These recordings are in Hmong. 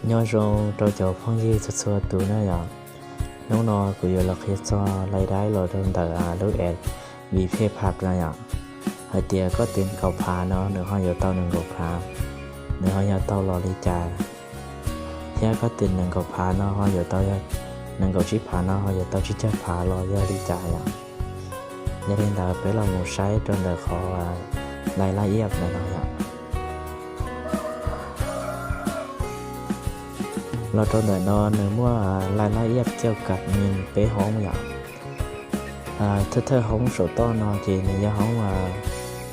Nyob zoo rau cov phooj ywg txhua txhua tus na yom. Hnub no kuv yuav los qhia txog lais daib los rau ntawm lub app Vipay Pay no yom. Hais tias koj tes kaum phav no nws ho yuav tau nees nkaum phav, nws ho yog tau los li cas, thiab koj tes nees nkaum phav no ho yuav tau, nees nkaum tsib phav no ho yuav tau tsib caug phav los yog li cas yom. Yog li ntawd peb los mus saib rau ntawm qhov lais laj iab ntawm no yom. Los rau ntawm no nws muaj lais laj iab kiaj kam nws peb hoob yom. Thawj thawj hoob saum toj no ces nws yog hoob,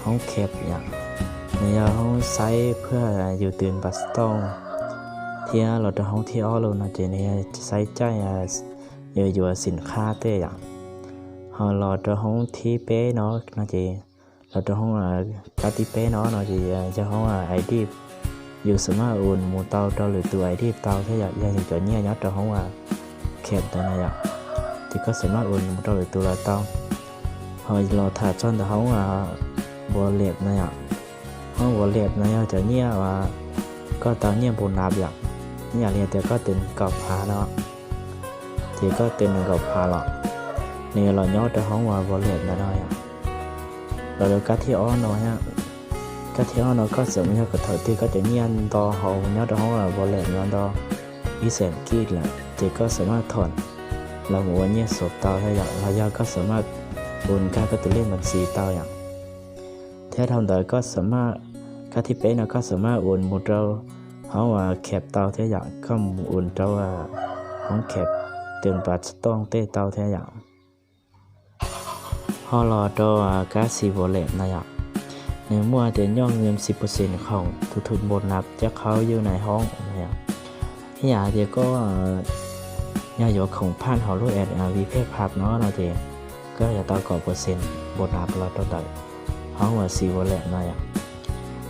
hoob kheb yom. Nws yog hoob saib phaj yus tus npas tooj, thiab los rau hoob thib ob los no ces nws yog saib caij yuav yuav xim khab tej yom. Ho los rau hoob thib peb no, no ces los rau hoob kab thib peb no no ces yog hoob ID, yus xam maj ua mus tau rau lwm tus ID tau thiab yom, yog yus cov nyiaj nyob rau hoob kheb ntawd na yom, ces koj xam maj ua mus rau lwm tus los tau. Ho los tham txog ntawm hoob wallet no yom. Hoob wallet no yog cov nyiaj uas koj tau nyiaj npau nab yom. Ib yam li tias koj tes kaum phav no, ces koj tes nees nkaum phav los, nws yuav los nyob rau hoob wallet ntawm no yom. Los rau kab thib ob no, kab thib ob no koj xam maj yog kom thaum twg koj cov nyiaj nto hauv nyob rau hoob wallet no nto ib xeem kij lawm ces koj xam maj thom los mus ua nyiaj xom tau thiab yom, los yog koj xam maj ua nkag koj tus lej npas xis tau yom. Thiab dhau ntawd koj xam maj, kab thib peb no koj xam maj ua mus rau hoob kheb tau thiab yom, koj mus ua rau hoob kheb tus npas tooj tej tau thiab yom. Ho los rau kab xim wallet no yom, nws muaj tias nyob nws xim pawj xees khoom tus thum npau nab coj qhau yus nais hoob no yom. Ib yam tias koj yog yuav khoom phaj hauv lub app Vipay Pay no no ces koj yuav tau kaum pawj xees npau nab los rau ntawm hoob uas xim wallet no yom.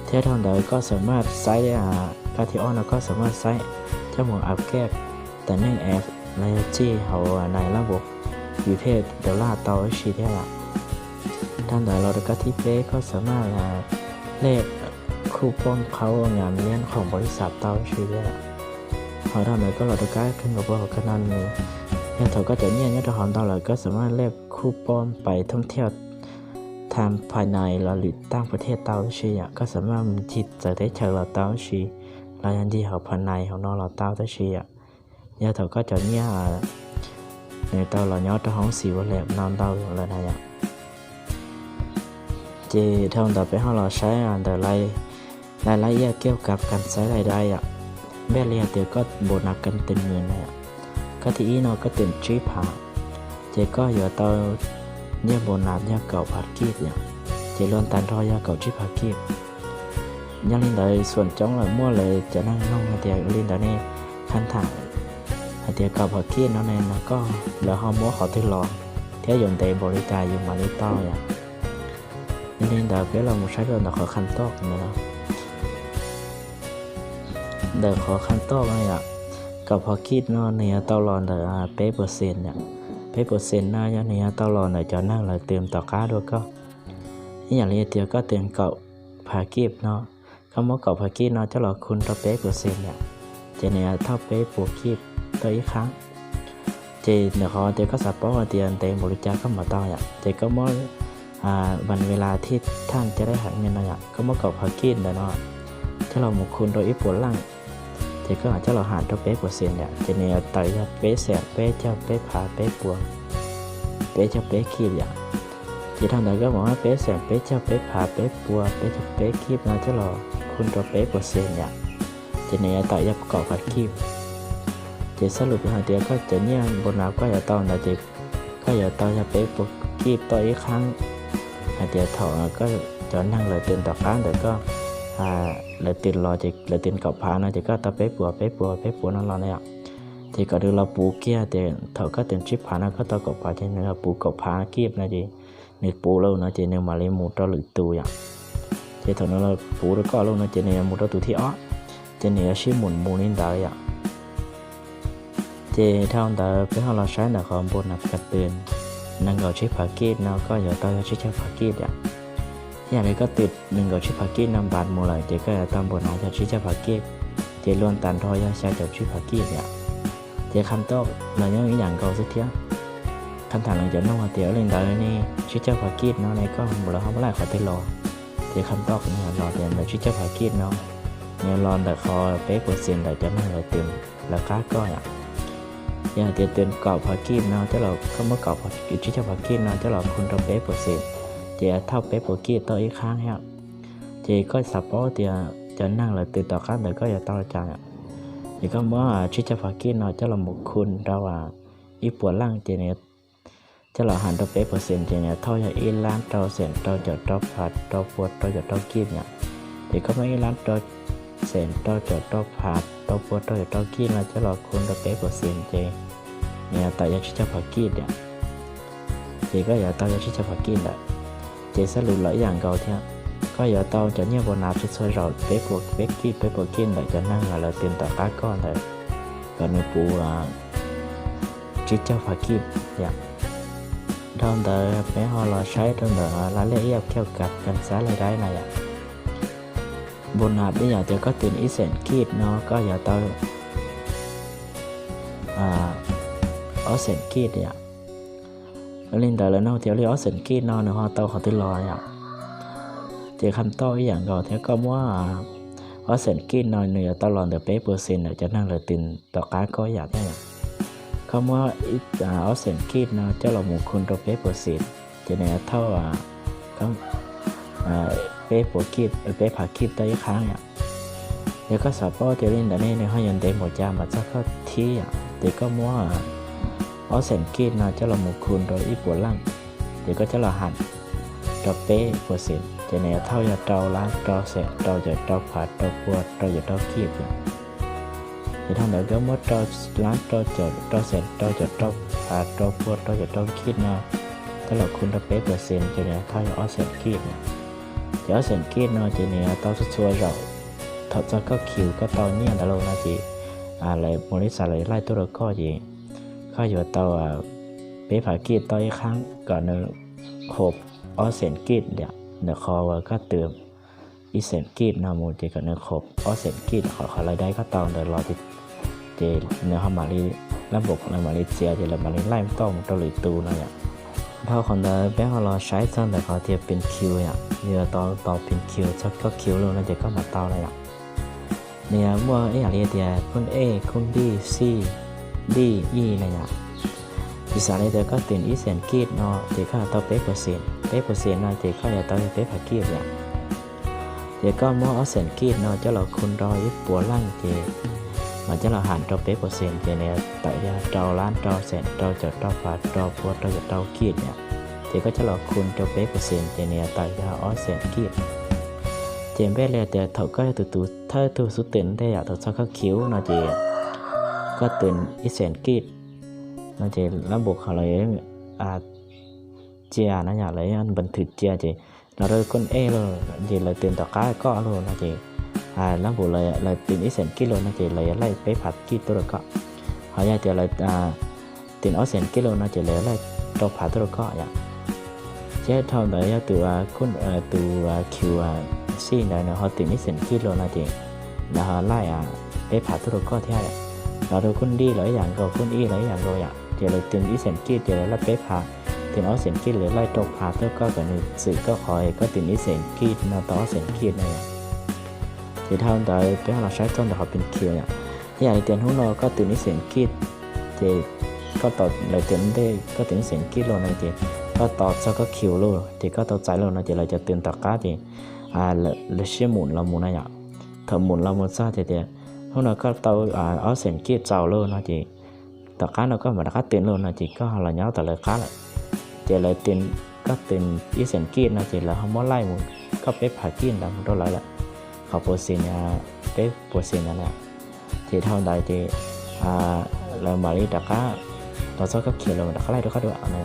Thiab dhau ntawd koj xam maj saib, kab thib ob no koj xam maj saib coj mus upgrade tam neej app los yog txij hauv nais laj npau Vipay dollar tau ib si thiab yom. Dhau ntawd los rau kab thib peb koj xam maj lej khuj poob qhau nga liab khoom npaum li xam tau ib si thiab. Ho dhau ntawd koj los rau kab kheej nkaus pab hauv kab no nws, yog thaum koj cov nyiaj nyob rau hauv ntau lawm koj xam maj lej khuj poob pais thoob thiaj tham phaj nais los lwm taab pas thiaj tau ib si yom, koj xam maj mus ncig txawv teb chaws los tau ib si, los yog ncig hauv phaj nais hauv no los tau tab si yom. Yog thaum koj cov nyiaj nws tau los nyob rau hoob xim wallet no ntau lawm na yom. Ces dhau ntawd peb ho los saib ntawm lais laj iab kiaj kam kam xaiv lais dai yom. Npaj li hais tias koj npau nab kam tes nws na yom, koj thib ib no koj tes tsib phav, ces koj yuav tau nyiaj npau nab yog kaum phav kij yom, ces luag tas nrho yog kaum tsib phav kij. Yog li ntawd xuam coob lawm muaj lawv cov neeg nug hais tias li ntawd ne, khab tham hais tias kaum phav kij no ne no koj lawv ho muab qhov twg los thiab yuav ntev npaum li cas yus mam li tau yom. Yog li ntawd peb los mus saib rau ntawm qhov khab toj ntawm no. Ntawm qhov khab toj no yom, kaum phav kij no nws yuav tau los ntawm peb pawj xees yom. Peb pawj xees no yog nws yuav tau los ntawm cov neeg lawv tes tom qab dua koj. Ib yam li tias koj tes kaum phav kij no, koj muab kaum phav kij no coj los khu rau peb pawj xees yom, ces nws yuav thauj peb puas kij tau ib qhab. Ces ntawm qhov tias koj xav paub hais tias ntev npaum li cas koj mam tau yom, ces koj muab vas ve las thij thaj caj dab ham me no yom, koj muab kaum phav kij ntawm no coj los mus khu rau ib puas leej, ces koj mam coj los ham rau peb pawj xees yom, ces nws yuav tawm yog peb xeem peb caug peb phav peb puas peb caug peb kij yom. Ces dhau ntawd koj mam muab peb xeem peb caug peb phav peb puas peb caug peb kij no coj los khu rau peb pawj xees yom, ces nws yuav tawm yog kaum phav kij. Ces xab lus hais tias koj cov nyiaj npau nab koj yuav tau ntawd ces koj yuav tau yog peb puas kij tau ib qhab. Hais tias thaum koj cov neeg lawv tes tom qab ntawm koj, lawv tes los ces lawv tes kaum phav no ces koj tau peb puas peb puas peb puas no los na yom. Ces kom nws los puv kiag tias thaum koj tes tsib phav no koj tau kaum phav ces nws los puv kaum phav kij no ces nws puv lawm no ces nws mam li mus rau lwm tus yom. Ces thaum nws los puv rau koj lawm no ces nws yuav mus rau tus thib ob, ces nws yuav sib mus mus li ntawd yom. Ces dhau ntawd peb ho los saib ntawm qhov npau nab kam tes nees nkaum tsib phav kij no koj yuav tau yog tsib caug phav kij yom. Ib yam li koj tes nees nkaum tsib phav kij no npav mus lawm ces koj yuav tau npau nab yog tsib caug phav kij. ces luag tag nrho yog xya caum tsib phav kij yom. Ces kham toj los nyob ib yam nkaus xwb thiab. Kham tham los cov nug hais tias ua li ntawd ne, tsib caug phav kij no ne koj lawv ho muab laij qhov twg los? Ces kham toj nws los tias ntawm tsib caug phav kij no, nws los ntawm qhov peb puas xees ntawm cov neeg lawv twm lawv qab koj yom. Yog hais tias twm kaum phav kij no coj los, koj muab kaum, tsib caug phav kij no coj los khu rau peb puas xees, ces thauj peb puas kij toj ib qhab thiab. Ces koj xav paub tias cov neeg lawv twm tom qab ntawd koj yuav tau li cas yom. Ces koj muab tsib caug phav kij no coj los mus khu rau ib puas leej ces nws coj los has rau peb puas xees ces nws thauj yog ib lab rau xees rau caum rau phav rau pua rau caum rau kij yom. Ces koj muab ib lab rau xees rau caum rau phav rau pua rau caum rau kij no coj los khu rau peb puas xees ces nws tawm yog tsib caug phav kij yom. Ces koj yuav tau yog tsib caug phav kij ntawd. Ces xab lus los ib yam nkaus thiab, koj yuav tau cov nyiaj npau nas txhua txhua zaus peb puas, peb kij peb puas kij ntawm cov neeg uas lawv twm tom qab koj ntawd kom nws puv tsib caug phav kij yom. Dhau ntawd peb ho los saib rau ntawm laj lej ib yam khij kav kas xab laj daib na yom. Npau nas ib yam tias koj twm ib xees kij no koj yuav tau ob xees kij yom. Li ntawd lawv nug tias ua li ob xees kij no nws ho tau qhov twg los yom. Ces kham toj ib yam nkaus thiab, koj muab ob xees kij no nws yuav tau los ntawm peb puas xees ntawm cov neeg lawv twm tom qab koj ib yam thiab yom. Koj muab ob xees kij no coj los mus khu rau peb puas xees ces nws yuav thauj peb puas kij, peb phav kij toj ib qhab yom. Yog koj xav paub tias li ntawd ne nws ho yuav ntev npaum cas mas txog koj thib yom, ces koj muab ob xees kij no coj los mus khu rau ib puas leej, ces koj coj los has rau peb puas xees ces nws yuav thauj yog rau lab rau xees rau caum rau phav rau pua rau caum rau kij yom. Ces dhau ntawd koj muab rau lab rau caum rau xees rau caum rau phav rau pua rau caum rau kij no coj los khu rau peb puas xees ces nws thauj yog ob xees kij yom. Ces ob xees kij no ces nws tau txhua txhua zaus, thaum txog koj khiu koj tau nyiaj ntawd los no ces lawv mus li xav lawv laij tuaj rau koj ces koj yuav tau peb phav kij toj ib qhab kom nws qhuav ob xees kij yom, ntawm qhov uas koj twm ib xees kij no mus ces kom nws qhuav ob xees kij, qhov qhov laj daib koj tau ntawd los ces nws ho mam li, lab npaum lawv mam li txiav ces lawv mam li laij toj mus rau lwm tus no yom. Dhau qhov ntawd peb ho los saib txog ntawm qhov tias pin khiu yom, yuav tau tos pin khiu txog koj khiu los no ces koj mam tau na yom. Nws muaj ib yam li tias khun A, khun B, C, D, E na yom. Tsis xav li tias koj twm ib xees kij no ces koj yuav tau peb puas xees, peb puas xees no ces koj yuav tau peb phav kij yom. Ces koj muab ob xees kij no coj los khu rau ib puas leej ces mas coj los has rau peb puas xees ces nws tawm yog rau lab rau xees rau caum rau phav rau pua rau caum rau kij yom. Ces koj coj los khu rau peb puas xees ces nws tawm yog ob xees kij. Ces npej li tias thaum koj yog tus, tus thawj tug xub twm ntej yom, thaum txog koj khiu no ces koj twm ib xees kij no ces lab npaum qhov lawv cia na yom, lawv npam thwm cia ces los rau khun A los ces lawv twm tom qab koj los no ces lab npaum lawv twm ib xees kij los no ces lawv yuav laij peb phav kij tuaj rau koj. Ho yog tias lawv twm ob xees kij los no ces lawv laij rau phav tuaj rau koj yom. Thiab dhau ntawd yog tus, tus khiu C ntawd nws ho twm ib xees kij los no ces lawv ho laij peb phav tuaj rau koj thiab yom. Los rau khun D los ib yam nkaus, khun E los ib yam nkaus yom, ces lawv twm ib xees kij ces lawv laij peb phav, twm ob xees kij lawv laij rau phav tuaj koj kom nws txwm koj qhov koj twm ib xees kij no tau ob xees kij no yom. Ces dhau ntawd peb ho los saib txog ntawm qhov pin khiu yom. Ib yam li tias hnub no koj twm ib xees kij ces koj tos lawv twm ntej koj twm ib xees kij los no ces koj tos txog koj khiu los ces koj tau txais los no ces lawv cov twm tom qab ces lawv sib mum los mus na yom. Thaum mum los mus txog ces tias hnub no koj tau ob xees kij txaus los no ces tom qab no koj mam rov qab twm los no ces koj ho los nyob tom lawv qab lawm. Ces lawv twm, koj twm ib xees kij no ces lawv ho muab laij mus koj peb phav kij ntawd mus rau lawv lawm, qhov puas xees, peb puas xees ntawd na. Ces dhau ntawd ces lawv mam li rov qab los txog koj khiu lawv mam rov qab laij rau koj dua na.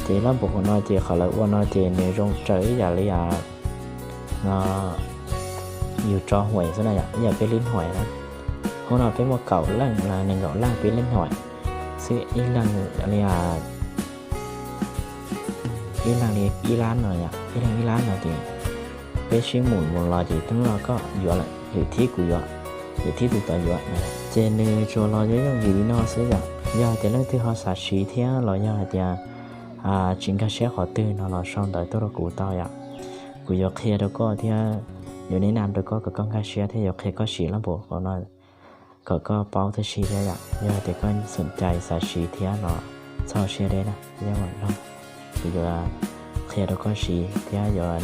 Ces lab npaum no ces qhov lawv ua no ces nws zoo raws ib yam li no, yus tso huais xwb na yom, ib yam peb lib huais na. Hnub no peb muaj kaum leej los nees nkaum leej peb lib huais xwb, ib leeg li ib leeg li ib lab no yom, ib leeg ib lab no ces peb sib mum mus los ces hnub no koj yuav lawm, lwm thib kuv yuav. yawm tij tus tod yuav. Ces nws tsuas los yooj yooj yim li no xwb yom. Yog hais tias leej twg ho xav siv thiab los yog hais tias tsis nkag siab qhov twg no los sau ntawv tuaj rau kuv tau yom. Kuv yuav qhia rau koj thiab yuav nes nam rau koj kom koj nkag siab thiab yuav qhia koj siv lab npus qhov no kom koj paub thiab siv thiab yom. Yog hais tias koj xom cai xav siv thiab no, txhob siab deb na, nyob no kuv yuav qhia rau koj siv thiab yuav